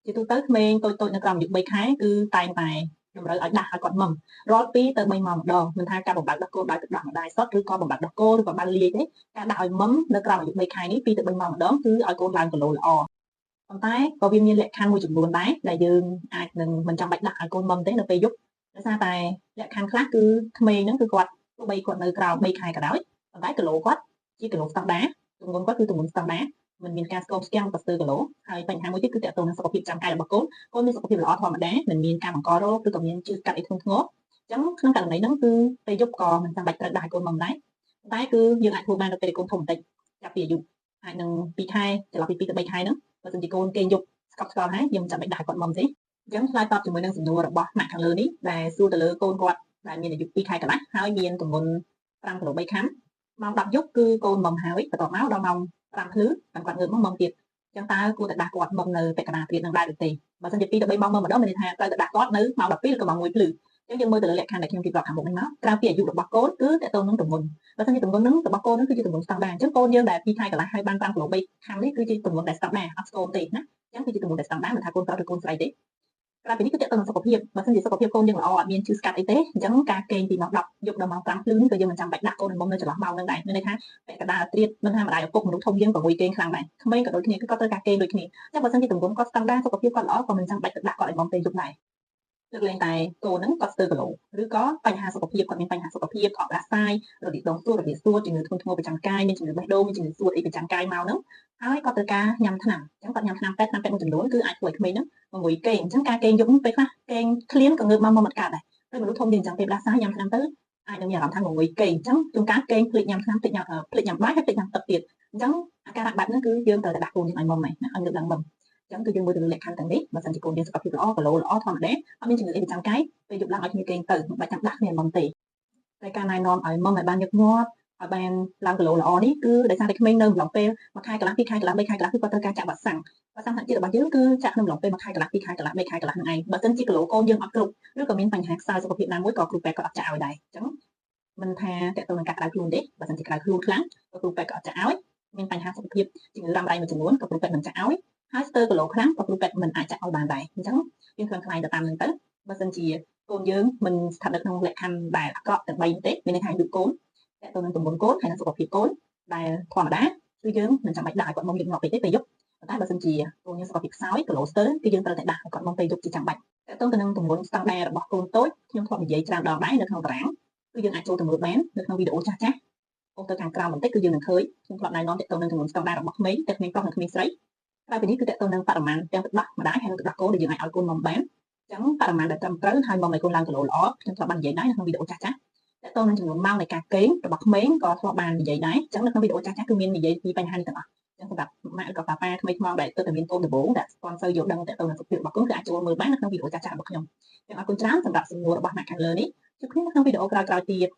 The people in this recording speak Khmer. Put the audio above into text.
ជាទូទៅក្មេងតូចៗនៅក្រោមអាយុ3ខែគឺតែងតែតម្រូវឲ្យដាស់ឲ្យគាត់មឹមរាល់2ទៅ3ម៉ោងម្ដងមិនថាការបំបៅដោះគោដោយទឹកដោះម្ដាយសុទ្ធឬក៏បំបៅដោះគោឬក៏បានលាយទេការដាក់ឲ្យមឹមនៅក្រោមអាយុ3ខែនេះ2ទៅ3ម៉ោងម្ដងគឺឲ្យកូនឡើងគីឡូល្អប៉ុន្តែក៏វាមានលក្ខខណ្ឌមួយចំនួនដែរដែលយើងអាចនឹងមិនចាំបាច់ដាក់ឲ្យកូនមឹមទេនៅពេលយប់ដោយសារតែលក្ខខណ្ឌខ្លះគឺក្មេងហ្នឹងគឺគាត់ទោះបីគាត់នៅក្រោម3ខែក៏ដោយប៉ុន្តែគីឡូគាត់ជាគីឡូស្តង់ដាទម្ងន់គាត់គឺទម្ងន់ស្តង់ដាមិនមានការស្គមស្គាំងក៏ស្ទើរគីឡូហើយបញ្ហាមួយទៀតគឺទាក់ទងនឹងសុខភាពចាំកាយរបស់កូនកូនមានសុខភាពល្អធម្មតាមិនមានការបង្ករោគឬក៏មានជឿស្កាត់អីធ្ងន់ធ្ងរអញ្ចឹងក្នុងករណីហ្នឹងគឺពេលយប់ក៏មិនចាំបាច់ត្រូវដាក់ឲ្យកូនមឹមដែរតែគឺយើងអាចធ្វើបាននៅពេលកូនធំបន្តិចចាប់ពីអាយុអាចនឹង2ខែចន្លោះពី2ទៅ3ខែហ្នឹងបើសិនជាកូនគេងយប់ស្កប់ស្កល់ហើយយើងមិនចាំបាច់ដាក់ឲ្យគាត់មឹមទេអញ្ចឹងឆ្លើយតបជាមួយនឹងសំណួររបស់ម៉ាក់ខាងលើនេះដែលសួរទៅលើកូនគាត់ដែលមានអាយុ2ខែកន្លះហើយមានទម្ងន់5គីឡូ3ខាំម៉ោង10យប់គឺកូនមឹមហើយបន្ទាប់មកដល់ម៉ោង5ភ្លឺបានគាត់ងើបមកមឹមទៀតអញ្ចឹងតើគួរតែដាស់គាត់មឹមនៅពាក់កណ្ដាលទៀតនឹងដែរឬទេបើសិនជា2ទៅ3ម៉ោងមឹមម្ដងមានន័យថាត្រូវតែដាស់គាត់នៅម៉ោង12ឬក៏ម៉ោង1ភ្លឺអញ្ចឹងយើងមើលទៅលើលក្ខខណ្ឌដែលខ្ញុំរៀបរាប់ខាងមុខនេះមកក្រៅពីអាយុរបស់កូនគឺតើតើនឹងទម្ងន់បើសិនជាទម្ងន់នឹងរបស់កូននឹងគឺជាទម្ងន់ស្តង់ដាអញ្ចឹងកូនយើងដែល2ខែកន្លះហើយបាន5គីឡូ3ខាំនេះគឺជាទម្ងន់ដែលស្តង់ដាអត់ស្គមទេណាអញ្ចឹងគឺជាទម្ងន់ដែលស្តង់ដាមិនថាកូនប្រុសឬកូនស្រីទេក្រៅពីនេះគឺតើតើនឹងសុខភាពបើសិនជាសុខភាពកូនយើងល្អអត់មានឈឺស្កាត់អីទេអញ្ចឹងការគេងពីម៉ោង10យប់ដល់ម៉ោង5ភ្លឺនេះក៏យើងមិនចាំបាច់ដាក់កូននៅមុំនៅចន្លោះម៉ោងហ្នឹងដែរមានន័យថាពាក់កណ្ដាលត្រៀតមិនថាម្ដាយឪពុកមនុស្សធំយើងក៏ងុយគេងខ្លាំងដែរក្មេងក៏ដូចគ្នាគឺគាត់ត្រូវការគេងដូចគ្នាអញ្ចឹងបើសិនជាទម្ងន់គាត់ស្តង់ដាសុខភាពគាត់ល្អក៏មិនចាំបាច់ទៅដាក់គាត់ឲ្យមុំពេលយប់ដែរលើកលែងតែកូនហ្នឹងគាត់ស្ទើរគីឡូឬក៏បញ្ហាសុខភាពគាត់មានបញ្ហាសុខភាពគាត់ផ្ដាសាយរបៀបដងសួតរបៀបសួតជំងឺធ្ងន់ធ្ងរប្រចាំកាយមានជំងឺបេះដូងមានជំងឺសួតអីប្រចាំកាយមកហ្នឹងហើយគាត់ត្រូវការញ៉ាំថ្នាំអញ្ចឹងគាត់ញ៉ាំថ្នាំពេទ្យថ្នាំពេទ្យមួយចំនួនគឺអាចធ្វើឲ្យក្មេងហ្នឹងងុយគេងអញ្ចឹងការគេងយប់ពេលខ្លះគេងឃ្លានក៏ងើបមកមកមិនកើតដែរដូចមនុស្សធំយើងអញ្ចឹងពេលផ្ដាសាយញ៉ាំថ្នាំទៅអាចនឹងមានអារម្មណ៍ថាងុយគេងអញ្ចឹងជួនកាលគេងភ្លេចញ៉ាំថ្នាំភ្លេចញ៉ាំភ្លេចញ៉ាំបាយហើយភ្លេចញ៉ាំទឹកទៀតអញ្ចឹងអាការៈបែបហ្នឹងគឺយើងត្រូវតែដាក់កូនយើងឲ្យមុំហ្នឹងណាឲ្យងើបឡើងមុំអញ្ចឹងគឺយើងមើលទៅលើលក្ខខណ្ឌទាំងនេះបើសិនជាកូនយើងសុខភាពល្អគីឡូល្អធម្មតាអត់មានជំងឺអីប្រចាំកាយពេលយប់ឡើងឲ្យគ្នាគេងទៅមិនបាច់ចាំដាក់គ្នាមុំទេតែការណែនាំឲ្យមុំឲ្យបានញឹកញាប់ឲ្យបានឡើងគីឡូល្អនេះគឺដោយសារតែក្មេងនៅអំឡុងពេល1ខែកន្លះ2ខែកន្លះ3ខែកន្លះគឺគាត់ត្រូវការចាក់វ៉ាក់សាំងវ៉ាក់សាំងថ្នាក់ជាតិរបស់យើងគឺចាក់ក្នុងអំឡុងពេល1ខែកន្លះ2ខែកន្លះ3ខែកន្លះហ្នឹងឯងបើសិនជាគីឡូកូនយើងអត់គ្រប់ឬក៏មានបញ្ហាខ្សោយសុខភាពណាមួយក៏គ្រូពេទ្យក៏អត់ចាក់ឲ្យដែរអញ្ចឹងមិនថាតើទៅនឹងការក្តៅខ្លួនទេបើសិនជាក្តៅខ្លួនខ្លាំងក៏គ្រូពេទ្យក៏អត់ចាក់ឲ្យមានបញ្ហាសុខភាពជំងឺរ៉ាំរ៉ៃមួយចំនួនក៏គ្រូពេទ្យមិនចាក់ឲ្យហើយស្ទើរគីឡូខ្លាំងក៏គ្រូពេទ្យមិនអាចចាក់ឲ្យបានដែរអញ្ចឹងយើងខ្លាំងខ្លាយទៅតាមនឹងទៅបើសិនជាកូនយើងមិនស្ថិតនៅក្នុងលក្ខខណ្ឌដែលអាក្រក់ទាំង3ទេមានន័យថាអាយុកូនតើទៅនឹងទម្ងន់កូនហើយនិងសុខភាពកូនដែលធម្មតាគឺយើងមិនចាំបាច់ដាក់ឲ្យគាត់មុំយឹកញាប់ពេកទេពេលយប់ប៉ុន្តែបើសិនជាកូនយើងសុខភាពខ្សោយគីឡូស្ទើរគឺយើងត្រូវតែដាក់ឲ្យគាត់មុំពេលយប់ជាចាំបាច់តើទៅនឹងទម្ងន់ស្តង់ដារបស់កូនតូចខ្ញុំធ្លាប់និយាយច្រើនដងដែរនៅក្នុងតារាងគឺយើងអាចចូលទៅមើលបាននៅក្នុងវីដេអូចាស់ចាស់អូសទៅខាងក្រោមបន្តិចគឺយើងនឹងឃើញខ្ញុំធ្លាប់ណែនាំតទៅនឹងទម្ងន់ស្តង់ដារបស់ក្មេងទាំងក្មេងប្រុសនិងក្មេងស្រីក្រៅពីនេះគឺតទៅនឹងបរិមាណទាំងទឹកដោះម្ដាយហើយនិងទឹកដោះគោដែលយើងអាចឲ្យកូនមុំបានអញ្ចឹងបរិមាណដែលត្រឹមត្រូវហើយមុំឲ្យកូនឡើងគីឡូល្អខ្ញុំធ្លាប់បាននិយាយដែរនៅក្នុងវីដេអូចាស់ចាស់តទៅនឹងចំនួនម៉ោងនៃការគេងរបស់ក្មេងក៏ធ្លាប់បាននិយាយដែរអញ្ចឹងនៅក្នុងវីដេអូចាស់ចាស់គឺមាននិយាយពីបញ្ហានេះទាំងអស់អញ្ចឹងសម្រាប់ម៉ាក់ឬក៏ប៉ាប៉ាថ្មីថ្មោងដែលទើបតែមានកូនដំបូងដែលស្ពន់សូវយល់ដឹងតទៅនឹងសុខភាពរបស់កូនគឺអាចចូលមើលបាននៅក្នុងវីដេអូចាស់ចាស់របស់ខ្ញុំអញ្ចឹងអរគុណច្រើនសម្រាប់សំណួររបស់ម៉ាក់ខាងលើនេះជួបគ្នានៅក្នុងវីដេអូក្រោយៗទៀត។